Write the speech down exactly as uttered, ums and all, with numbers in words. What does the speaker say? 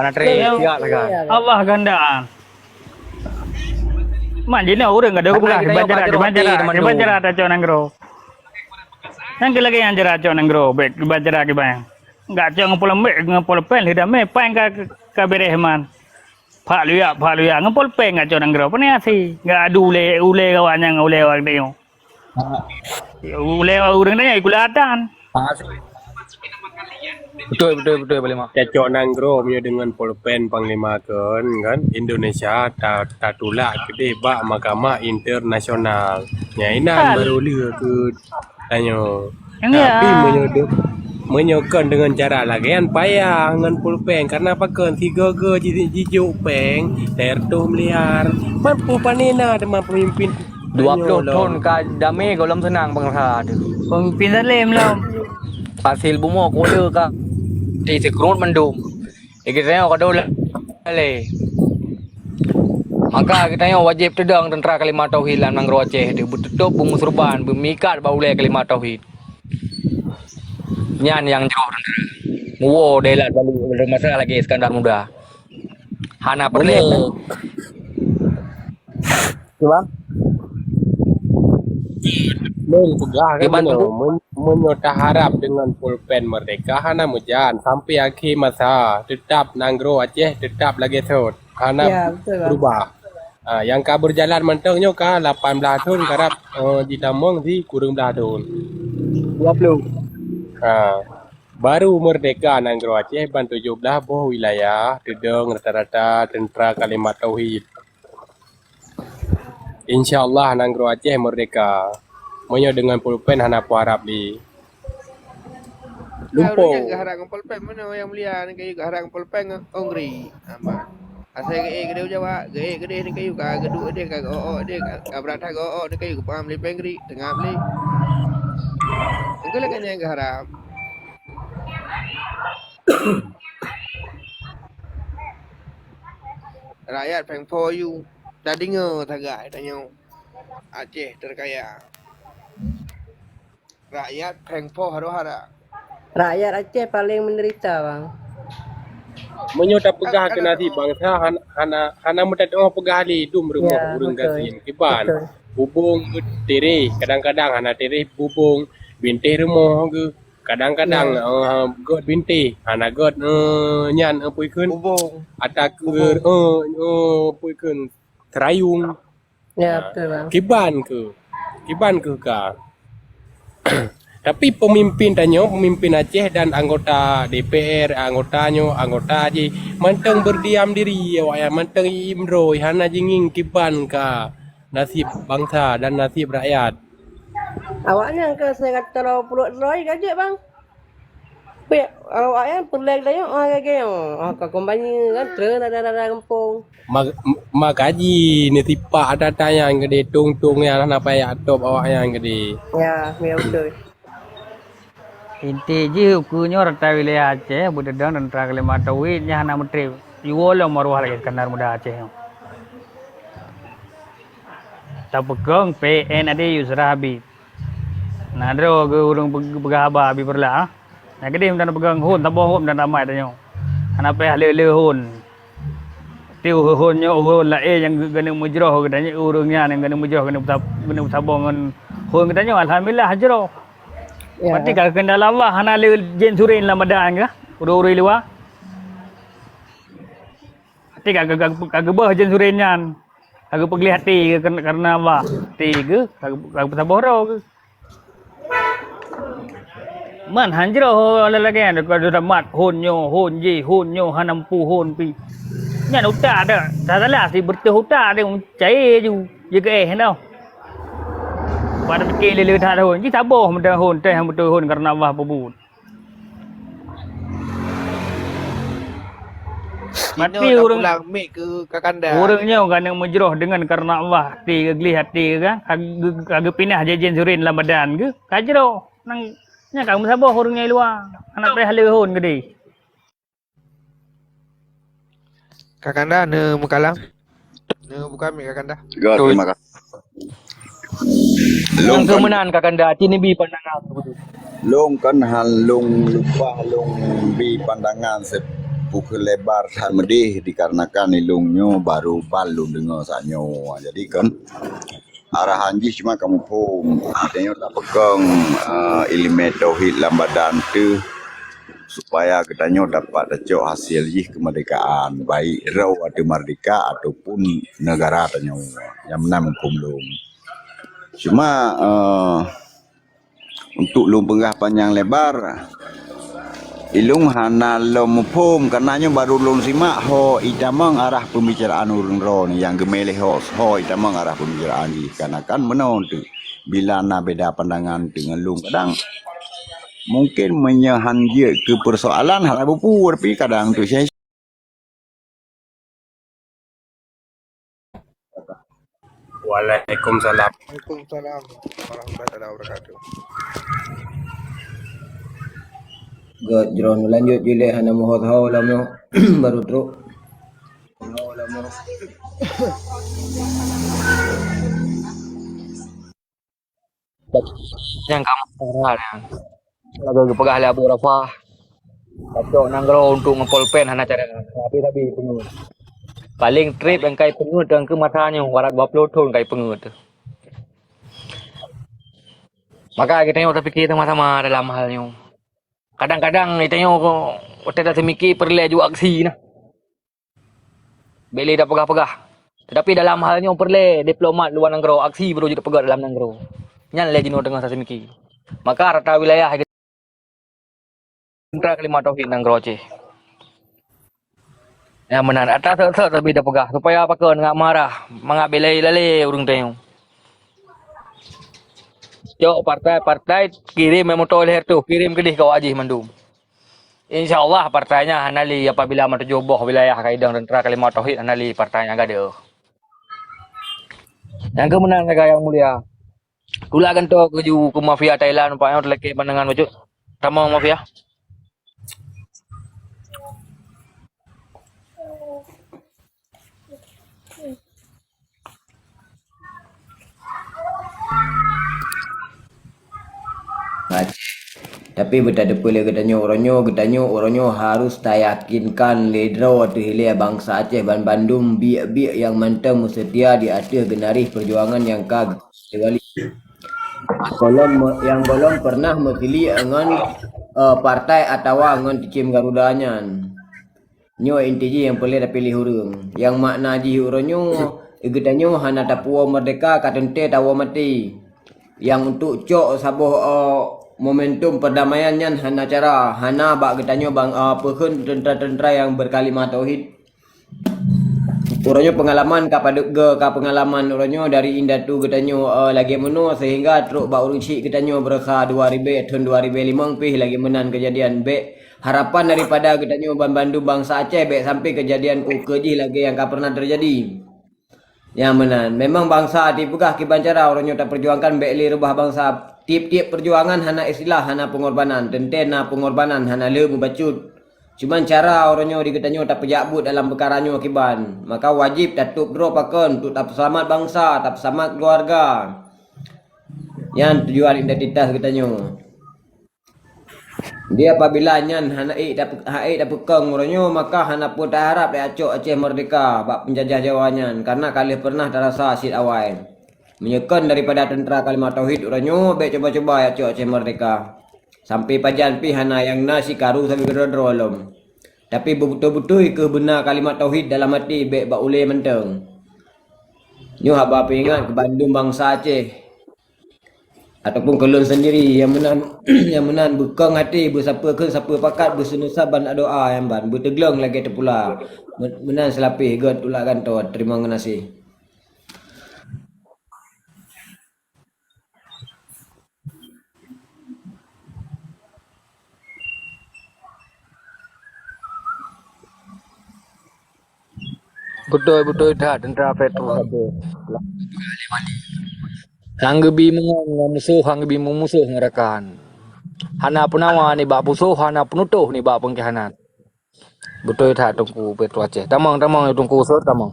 Hana treb, siap lah kan. Allah kehendak. Man jinoe ureueng ka deuh peugah kiban cara, kiban cara, kiban cara tacok nanggroe. Nyang keu lagèe nyang cara cok nanggroe, bèk kiban cara kiban. Gak cok ngon polem bèk, ngon polpen lheuh damé, pain ka, ka beres man. Pak luyak, pak luyak, ngon polpen gak cok nanggroe, pane até. Gak adu ulèe, ulèe awak nyang, ulèe awak tanyoe. Ulèe ureueng tanyoe ikulatan. Beutôi, beutôi, beutôi, Panglima. Tacok nanggroe meunyoe deungon polpen Panglima kon, kan, Indonesia ta-, tatulak keudeh bak mahkamah internasional. Nyang inan baru lheueh keu tanyoe. Tapi meunyoe de-, meunyoe kon deungon cara lagèe nyan payah ngon polpen, karena pakon sigoe-goe ji-, jijok pèng, siratoh miliar. Man peue pane na teuma pemimpin Dua ploh thon ka damé gohlom seunang bansa teuh. Pemimpin zalim lom. Hasil bumoe kuda ka di seukruet mandum. Geutanyoe ka dua lé. Maka geutanyoe wajéb teudong teuntra kalimat tauhid lam nanggroe Aceh teuh, beututôb, beumeusurban, beumikat bak ulèe kalimat tauhid. Nyan nyang jroh teuntra. Muwoe dailat balik masalah lagèe Iskandar Muda. Hana peureulèe. Cuba. Lôn peugah kan, meunyoe, meunyoe taharab deungon pulpen merdeka hana meujan sampai akhé masa, teutap nanggroe Aceh teutap lagèe sot, hana beurubah. Ha, nyang ka beureujalan mantong nyoe ka lapan blah thon, karab, eh, jitamong sikureueng blah thon. Dua ploh. Ha, baru merdeka nanggroe Aceh ban tujoh blah boh wilayah, teudong rata-rata teuntra kalimat tauhid. Insya Allah nanggroe Aceh merdeka. Meunyoe deungon pulpen hana peuharab lé. Lumpo. Ureueng nyang geuharab ngon pulpen, meunyoe Yang Mulia nangkayu geuharab ngon pulpen ngon ongri. Ama. Asai geuék keudeh u Jawa, geuék keudeh nangkayu ka geuduek deh, ka geuok-ok deh, ka, ka brat that geuok-ok nangkayu geupeugah lé pengri, teungab lé. Engkau lagèe nyan geuharab. Rakyat peng for you. Tadeungoe sagai tanyoe. Aceh terkaya. Rakyat peng for harôh hara. Rakyat Aceh paleng menderita, Bang. Meunyoe tapeugah keu nasib bansa, han-, hana, hana meutateu'oh peugah lé dum rumoh ureueng gasien. Kiban, bubong geutireh, kadang-kadang hana tireh bubong, bintéh rumoh geuh. Kadang-kadang, eh, göt bintéh, hana göt, eh, nyan, eh, peue kheun? Bubong. Ata keur, eh, eh, peue kheun? Seurayong. Ya, betul, Bang. Kiban keuh. Kiban keuh ka. Tapi pemimpin tanyoe, pemimpin Aceh dan anggota D P R, anggota nyoe, anggota jih, mantong berdiam diri awaknyan, mantong imroi, hana jingieng kiban ka nasib bangsa dan nasib rakyat. Awaknyan ka seurat teulo puluh droe ka jeuet, Bang. Pih, awaknyan peureulèe tanyoe, ah, lagèe nyoe. Ah, ka kompani kan, treun dara-dara gampông. Ma-, ma-, maka ji neusipak ata-ata nyan keudeh, tông-tông nyan hana payah top awaknyan keudeh. Ya, ya betul. Inti jih ukeue nyoe rata wilayah Aceh beudedang dan tra kalimat tauhid nyan hana meutrép. Iwoe lom maruah lagèe Iskandar Muda Aceh nyoe. Tapeukong P N Ade Yusra Habib. Na droe geu ureueng peug-, peugah haba Habibullah, ah. Nyang keudeh meunan peugah hon, saboh hon meunan ramai tanyoe. Hana payah le-le hon. Ti hon nyoe hon laén nyang geu-, geuneuk meujroh geutanyoe, ureueng nyan nyang geuneuk meujroh, geuneuk peusa-, geuneuk peusaboh ngon hon geutanyoe, alhamdulillah jroh. Ya. Berarti ka keukeunak Allah hana le jén suren lam badan kah? Ureueng-ureueng luwa. Até ka, ka, ka, ka geubeuh jén suren nyan, ka geupeugleh até geuh kar-, kareuna Allah. Até geuh ka, ka geupeusaboh droe geuh. Man han jroh lagèe nyan, ka deuh mat hon nyoe, hon jih, hon nyoe, hana mampu hon pih. Nyan utak dak, salah sibeureutoh utak dak, cayée ju, jeuet keu éh noh. Pada pike lé-lé that hon, jisaboh meudan hon, teuh beutôi hon kareuna Allah peubuet. Berarti ureueng, ureueng nyoe ka neuk meujroh deungon kareuna Allah, até geugleh até geuh kan, ka geu-, ka geupinah jén-jén suren lam badan geuh, ka jroh. Nang, nyan ka meusaboh ureueng nyang luwa, hana payah le hon keudeh. Kakanda neumeukalam. Neubuka mic Kakanda. Good, terima kasih. Lôn kon meunan Kakanda, cit neubi pandangan. Lôn kon han lôn lupa lôn bi pandangan se-, bukon lebar that meudeh dikarenakan ilôn nyoe baru ban lôn deungoe saat nyoe. Jadi kan arahan jih cuma kamoe phon, artinya tapeukong, eh, ileumèe tauhid lam badan teuh supaya geutanyoe dapat tacok hasil jih keumeurdekaan, baik droe ateueh merdeka ataupun negara tanyoe. Nyang meunan muphom lôn. Cuma, eh, untuk lôn peugah panyang lebar, ilôn hana lom muphom, karena nyoe baru lôn simak ho itamong arah pembicaraan ureuëng droe nyang geumé lé ho, ho itamong arah pembicaraan jih. Karena kan meunoe teuk, bila na beda pandangan teuk ngon lôn kadang mungkin meunyoe han jeuet keu persoalan hana bupu, tapi kadang tu saya Waalaikumsalam. Waalaikumsalam warahmatullahi wabarakatuh. Gét jroh lanjut jileh hana meuho-ho lom nyoe baru trok. Nyang kamoe peugah nyan. Lagèe geupeugah lé Abu Rafa, tacok nanggroe untuk ngon polpen hana cara. Habéh-habéh peungeuet. Paléng trép nyang kai peungeuet dan keu mata nyoe, warat dua ploh thon kai peungeuet. Maka geutanyoe tapike sama-sama dalam hal nyoe. Kadang-kadang geutanyoe watèe taseumike peureulèe ju aksi nah. Bèk lé tapeugah-peugah. Tetapi dalam hal nyoe peureulèe diplomat luwa nanggroe aksi baru jeuet peugah dalam nanggroe. Nyan lé jinoe teungoh taseumike. Maka rata wilayah Tentara Kalimat Tauhid nanggroe Aceh. Nyang meunan, atra sot-sot leubeh tapeugah supaya pakon ngat marah, mangat bèk lé-lé ureuëng tanyoe. Cok partai-partai kirém moto leher tu, kirém keudeh keu awak jih mandum. Insya Allah partai nyan hana lé apabila meutujoh boh wilayah ka idong Tentara Kalimat Tauhid hana lé partai nyan gadoh. Nyang keu meunan sagai nyang mulia. Tulak gantoe keuju keu mafia Thailand, nampak nyoe teulakèe pandangan bacut. Tamong mafia. Tapi beutateupeu lé geutanyoe uroe nyoe, geutanyoe uroe nyoe harus tayakinkan lé droe teuh ilèe bansa Aceh banmandum biek-biek nyang mantong meuseutia di ateueh geunaréh peujuangan nyang ka geuwali. Gohlom me-, nyang gohlom pernah meusiliek ngon, eh, partai atawa ngon cicém Garuda nyan. Nyoe inti jih nyang peureulèe tapiléh ureuëng. Nyang makna jih uroe nyoe, geutanyoe hana tapuwoe meurdeka ka teuntèe tawoe maté. Nyang untuk cok saboh, eh, momentum perdamaian nyan hana cara, hana bak geutanyoe bang, eh, peukheun teuntara-teuntara nyang berkalimah tauhid. Uroe nyoe peungalaman ka padub ge ka peungalaman uroe nyoe dari indatu geutanyoe, eh, lagèe meunoe sehingga trok bak ureuëng syiek geutanyoe beureusa dua ribèe thon dua ribèe limong pih lagèe meunan keujadian. Bèk harapan daripada geutanyoe banmandum bansa Aceh bèk sampai keujadian ukeue jih lagèe nyang ka pernah teujadi. Nyang meunan, memang bansa tipeugah kiban cara uroe nyoe tapeujuangkan bèk lé reubah bansa. Tiep-tiep peujuangan hana istilah hana peungorbanan, teuntèe na peungorbanan hana lé meubacut. Cuman cara uroe nyoe di geutanyoe tapeujak buet dalam peukara nyoe kiban, maka wajéb tatôb droe pakon untuk tapeuseulamat bansa, tapeuseulamat keuluwarga. Nyan tujuan identitas geutanyoe. Di apabila nyan hana ék tape-, hana ék tapeukong uroe nyoe, maka hana peue taharab lé acok Aceh meurdeka bak peunjajah Jawa nyan, karena ka lheueh pernah tarasa cit awai. Meunyoe kon daripada teuntara kalimat tauhid uroe nyoe, bèk cuba-cuba acok Aceh meurdeka. Sampai pajan pih hana nyang na sikaru sabe keudroe-droe lom. Tapi beubeutôi-beutôi keuh beuna kalimat tauhid dalam até bèk bak ulèe mantong. Nyoe haba peuingat keu bandum bansa Aceh. Ataupun keu lôn sendiri, nyang meunan, nyang meunan beukong até, beusapeue kheun sapeue pakat, beuseunusa ban doa nyang ban, beuteuglong lagèe teupula. Me-, meunan seulapeh gèt tulak gantoe. Teurimong geunaséh. Beutôi-beutôi that teuntara Petrus. Hang geubi meungon ngon musoh, hang geubi meumusoh ngon rakan. Hana peunawa nibak pusoh, hana peunutoh nibak peungkhianat. Beutôi that Teungku Petrus Aceh. Tamong, tamong Teungku Unsur, tamong.